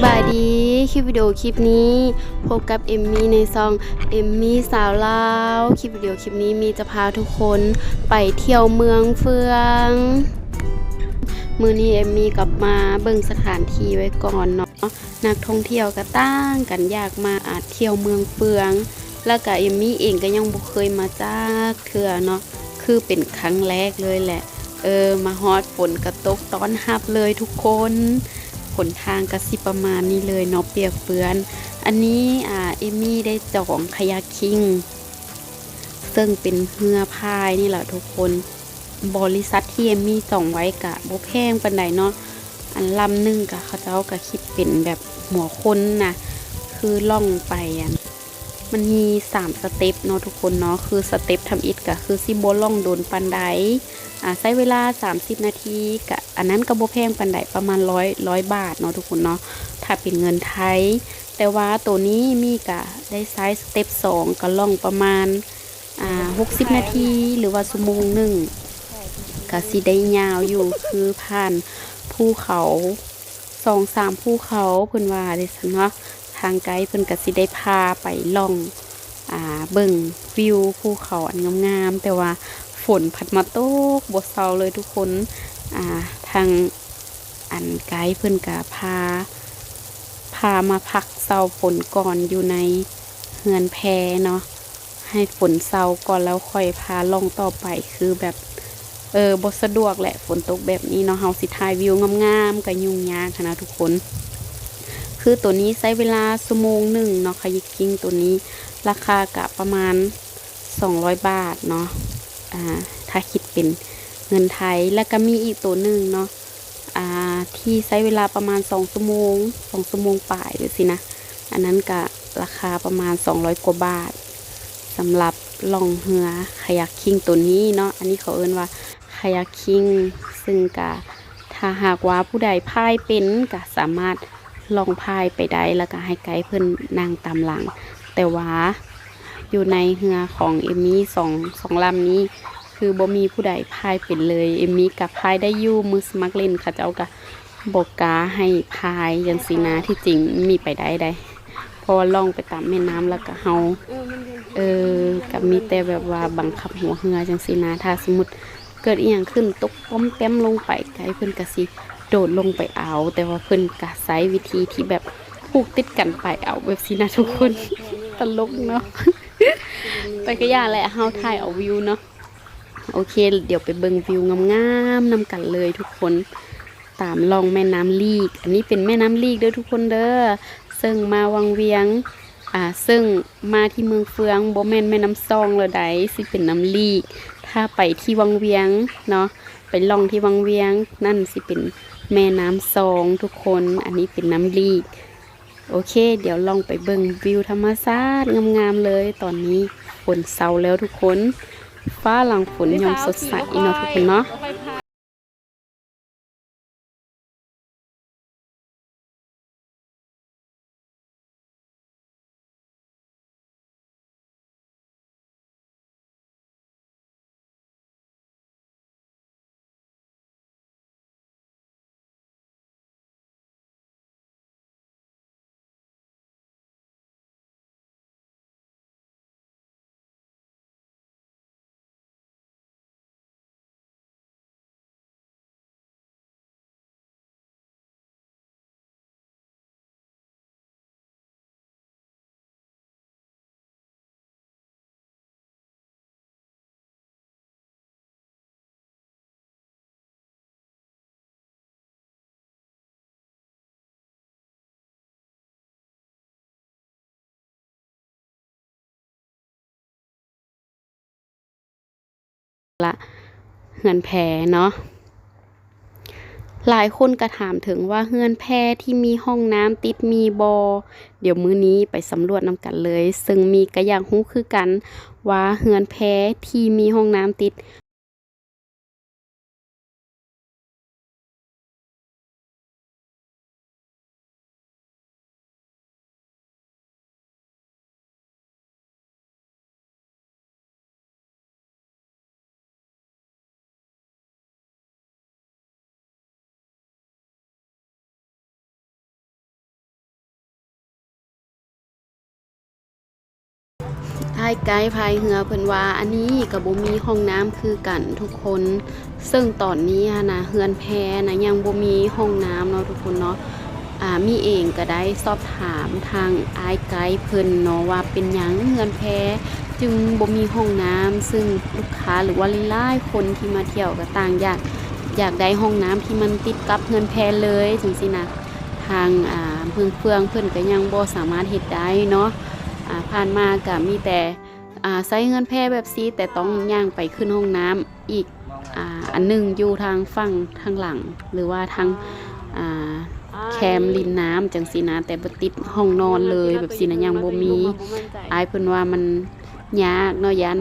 ສະບາຍດີ ຄລິບວິດີໂອຄລິບນີ້ ພົບກັບເອມມີໃນຊ່ອງເອມມີສາວລາວ. ຄລິບວິດີໂອຄລິບນີ້ ມີຈະພາທຸກຄົນໄປທ່ຽວເມືອງເຟືອງ. ມື້ນີ້ເອມມີກັບມາເບິ່ງສະຖານທີ່ໄວ້ກ່ອນເນາະ. ນັກທ່ອງທ່ຽວກໍຕ່າງກັນຢາກມາ ອາ ທ່ຽວເມືອງເຟືອງ ແລ້ວກໍເອມມີເອງກໍຍັງບໍ່ເຄີຍມາຈັກເທື່ອເນາະ ຄືເປັນຄັ້ງແລກເລີຍແຫຼະ. ເອີ ມາຮອດຝົນກໍຕົກຕ້ອນຮັບເລີຍທຸກຄົນ. ຫົນທາງກໍຊິປະມານນີ້ເລີຍເນາະ ປຽກເປື້ອນ. ອັນນີ້ ອາ ເອມມີໄດ້ຈອງ Kayaking ເຊິ່ງເປັນເຮືອພາຍນີ້ລະທຸກຄົນ. ບໍລິສັດທີ່ເອມມີຈອງໄວ້ກະບໍ່ແພງປານໃດເນາະ. ອັນລຳໜຶ່ງກະເຂົາເຈົ້າກະຄິດເປັນແບບຫົວຄົນນະ ຄືລ່ອງໄປ ອັນ ມັນມີສາມສະເຕັບເນາະທຸກຄົນເນາະ. ຄືສະເຕັບທຳອິດກະຄືຊິບໍ່ລ່ອງດົນປານໃດ ອາ ໃຊ້ເວລາສາມສິບນາທີ ກະ ອັນນັ້ນກະບໍ່ແພງປານໃດ ປະມານຮ້ອຍ ຮ້ອຍບາດເນາະທຸກຄົນເນາະ ຖ້າເປັນເງິນໄທ. ແຕ່ວ່າໂຕນີ້ມີກະໄດ້ໃຊ້ສະເຕັບສອງ ກະລ່ອງປະມານ ອ່າ ຫົກສິບນາທີ ຫຼືວ່າຊົ່ວໂມງໜຶ່ງ ກະຊິໄດ້ຍາວຢູ່ ຄືຜ່ານພູເຂົາ ສອງສາມພູເຂົາ ເພິ່ນວ່າຈັ່ງຊັ້ນເນາະ. ທາງໄກເພິ່ນກະຊິໄດ້ພາໄປລ່ອງ ອ່າ ເບິ່ງວິວພູເຂົາອັນງາມໆ ແຕ່ວ່າຝົນພັດມາຕົກບໍ່ເຊົາເລີຍທຸກຄົນ. ອ່າ ທາງ ອັນໄກເພິ່ນກະພາ ພາມາພັກເຊົາຝົນກ່ອນຢູ່ໃນເຮືອນແພເນາະ ໃຫ້ຝົນເຊົາກ່ອນແລ້ວຄ່ອຍພາລ່ອງຕໍ່ໄປ ຄືແບບ ເອີ ບໍ່ສະດວກແຫຼະ ຝົນຕົກແບບນີ້ເນາະ ເຮົາຊິຖ່າຍວິວງາມໆ ກະຫຍຸ້ງຍາກຫັ້ນນະທຸກຄົນ. ຄືໂຕນີ້ໃຊ້ເວລາຊົ່ວໂມງໜຶ່ງເນາະ Kayaking ໂຕນີ້ ລາຄາກະປະມານສອງຮ້ອຍບາດເນາະ ອ່າ ຖ້າຄິດເປັນເງິນໄທ. ແລ້ວກະມີອີກໂຕໜຶ່ງເນາະ ອ່າ ທີ່ໃຊ້ເວລາປະມານສອງຊົ່ວໂມງ ສອງຊົ່ວໂມງປາຍຈັ່ງຊີ້ນະ ອັນນັ້ນກະລາຄາປະມານສອງຮ້ອຍກວ່າບາດ ສຳລັບລ່ອງເຮືອ Kayaking ໂຕນີ້ເນາະ. ອັນນີ້ເຂົາເອີ້ນວ່າ Kayaking ເຊິ່ງກະ ຖ້າຫາກວ່າຜູ້ໃດພາຍເປັນ ກະສາມາດລ່ອງພາຍໄປໄດ້ ແລ້ວກະໃຫ້ໄກເພິ່ນນັ່ງຕາມຫຼັງ. ແຕ່ວ່າຢູ່ໃນເຮືອຂອງເອມມີສອງ ສອງລຳນີ້ ຄືບໍ່ມີຜູ້ໃດພາຍເປັນເລີຍ. ເອມມີກະພາຍໄດ້ຢູ່ ມືສະໝັກຫຼິ້ນເຂົາເຈົ້າກະບໍ່ກ້າໃຫ້ພາຍຈັ່ງຊີ້ນະ. ທີ່ຈິງມີໄປໄດ້ໃດ ເພາະວ່າລ່ອງໄປຕາມແມ່ນ້ຳ ແລ້ວກະເຮົາ ເອີ ກະມີແຕ່ແບບວ່າບັງຄັບຫົວເຮືອຈັ່ງຊີ້ນະ. ຖ້າສົມມຸດເກີດອີ່ຫຍັງຂຶ້ນ ຕົກປ້ອມແປ້ມລົງໄປ ໄກເພິ່ນກະຊິໂດດລົງໄປເອົາ ແຕ່ວ່າເພິ່ນກະໃຊ້ວິທີທີ່ແບບຜູກຕິດກັນໄປເອົາແບບຊີ້ນະທຸກຄົນ. ຕະຫຼົກເນາະ. ແຕ່ກະຢ່າແຫຼະ ເຮົາຖ່າຍເອົາວິວເນາະ. ໂອເຄ ດຽວໄປເບິ່ງວິວງາມໆນຳກັນເລີຍທຸກຄົນ ຕາມລ່ອງແມ່ນ້ຳລີກ. ອັນນີ້ເປັນແມ່ນ້ຳລີກເດີທຸກຄົນເດີ ເຊິ່ງມາວັງວຽງ ອ່າ ເຊິ່ງມາທີ່ເມືອງເຟືອງ ບໍ່ແມ່ນແມ່ນ້ຳຊອງແລ້ວໃດ໋ ຊິເປັນນ້ຳລີກ. ຖ້າໄປທີ່ວັງວຽງເນາະ ໄປລ່ອງທີ່ວັງວຽງ ນັ້ນຊິເປັນແມ່ນ້ຳຊອງທຸກຄົນ. ອັນນີ້ເປັນນ້ຳລີກ. ໂອເຄ ດຽວລ່ອງໄປເບິ່ງວິວທຳມະຊາດງາມໆເລີຍ. ຕອນນີ້ຝົນເຊົາແລ້ວທຸກຄົນ ຟ້າຫຼັງຝົນຍາມສົດໃສເນາະທຸກຄົນເນາະ. ລະ ເຮືອນແພເນາະ. ຫຼາຍຄົນກະຖາມເຖິງວ່າເຮືອນແພທີ່ມີຫ້ອງນ້ຳຕິດມີບໍ່? ດຽວມື້ນີ້ໄປສຳຫຼວດນຳກັນເລີຍ ເຊິ່ງມີກະຢາກຮູ້ຄືກັນວ່າເຮືອນແພທີ່ມີຫ້ອງນ້ຳຕິດ ໄກໆພາຍເຮືອເພິ່ນວ່າ ອັນນີ້ກໍບໍ່ມີຫ້ອງນ້ຳຄືກັນທຸກຄົນ. ເຊິ່ງຕອນນີ້ຫັ້ນນະ ເຮືອນແພນະ ຍັງບໍ່ມີຫ້ອງນ້ຳເນາະທຸກຄົນເນາະ. ອາ ມີເອງກໍໄດ້ສອບຖາມທາງອ້າຍໄກເພິ່ນເນາະ ວ່າເປັນຫຍັງເຮືອນແພຈຶ່ງບໍ່ມີຫ້ອງນ້ຳ, ເຊິ່ງລູກຄ້າ ຫຼືວ່າຫຼາຍໆຄົນທີ່ມາທ່ຽວກໍຕ່າງຢາກ ຢາກໄດ້ຫ້ອງນ້ຳທີ່ມັນຕິດກັບເຮືອນແພເລີຍ ຈັ່ງຊີ້ນະ. ທາງ ອາ ເມືອງເຟືອງເພິ່ນກໍຍັງບໍ່ສາມາດເຮັດໄດ້ເນາະ. ອາ ຜ່ານມາກໍມີແຕ່ ອາ ໃຊ້ເຮືອນແພແບບຊີ້ ແຕ່ຕ້ອງຍ່າງໄປຂຶ້ນຫ້ອງນ້ຳອີກ ອາ ອັນໜຶ່ງຢູ່ທາງຝັ່ງທາງຫຼັງ ຫຼືວ່າທາງ ອາ ແຄມລິນນ້ຳຈັ່ງຊີ້ນະ ແຕ່ບໍ່ຕິດຫ້ອງນອນເລີຍແບບຊີ້ນະ ຍັງບໍ່ມີ. ອ້າຍເພິ່ນວ່າມັນຍາກເນາະ ຢ້ານ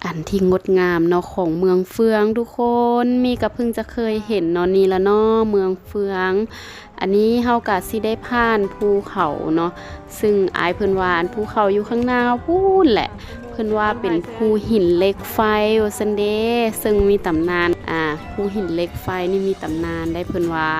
ອັນທີ່ງົດງາມເນາະ ຂອງເມືອງເຟືອງທຸກຄົນ. ມີກໍເພິ່ງຈະເຄີຍເຫັນເນາະ ນີ້ລະເນາະ ເມືອງເຟືອງ. ອັນນີ້ເຮົາກະຊິໄດ້ຜ່ານພູເຂົາເນາະ ຊຶ່ງອ້າຍເພິ່ນວ່າ ອັນພູເຂົາຢູ່ຂ້າງໜ້າພຸ້ນແຫຼະ ເພິ່ນວ່າເປັນພູຫີນເຫຼັກໄຟວ່າຊັ້ນເດ ເຊິ່ງມີຕຳນານ ອາ ພູຫີນເຫຼັກໄຟນີ້ມີຕຳນານໄດ໋ ເພິ່ນວ່າ.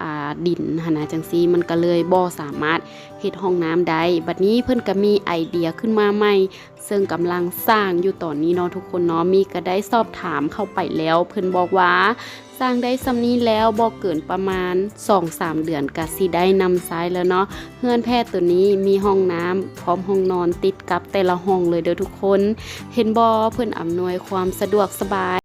ອາ ດິນຫັ້ນນະ ຈັ່ງຊີ້ ມັນກໍເລີຍບໍ່ສາມາດເຮັດຫ້ອງນ້ຳໄດ້. ບັດນີ້ເພິ່ນກໍມີໄອເດຍຂຶ້ນມາໃໝ່ ເຊິ່ງກຳລັງສ້າງຢູ່ຕອນນີ້ເນາະທຸກຄົນເນາະ. ມີກໍໄດ້ສອບຖາມເຂົ້າໄປແລ້ວ ເພິ່ນບອກວ່າສ້າງໄດ້ສ່ຳນີ້ແລ້ວ ບໍ່ເກີນປະມານສອງສາມເດືອນກໍຊິໄດ້ນຳໃຊ້ແລ້ວເນາະ. ເຮືອນແພໂຕນີ້ມີຫ້ອງນ້ຳພ້ອມຫ້ອງນອນຕິດກັບແຕ່ລະຫ້ອງເລີຍເດີທຸກຄົນ. ເຫັນບໍ່ ເພິ່ນອຳນວຍຄວາມສະດວກສະບາຍ.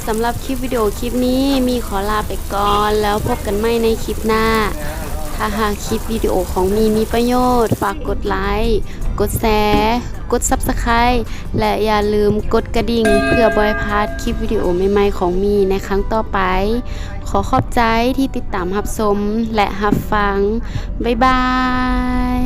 ສຳລັບຄລິບວິດີໂອຄລິບນີ້ ມີຂໍລາໄປກ່ອນ ແລ້ວພົບກັນໃໝ່ໃນຄລິບໜ້າ. ຖ້າຫາກຄລິບວິດີໂອຂອງມີມີປະໂຫຍດ ຝາກກົດໄລ, ກົດແຊ, ກົດ Subscribe ແລະ ຢ່າລືມກົດກະດິ່ງ ເພື່ອບໍ່ໃຫ້ພາດຄລິບວິດີໂອໃໝ່ໆຂອງມີໃນຄັ້ງຕໍ່ໄປ. ຂໍຂອບໃຈທີ່ຕິດຕາມຮັບຊົມ ແລະ ຮັບຟັງ. ບາຍບາຍ.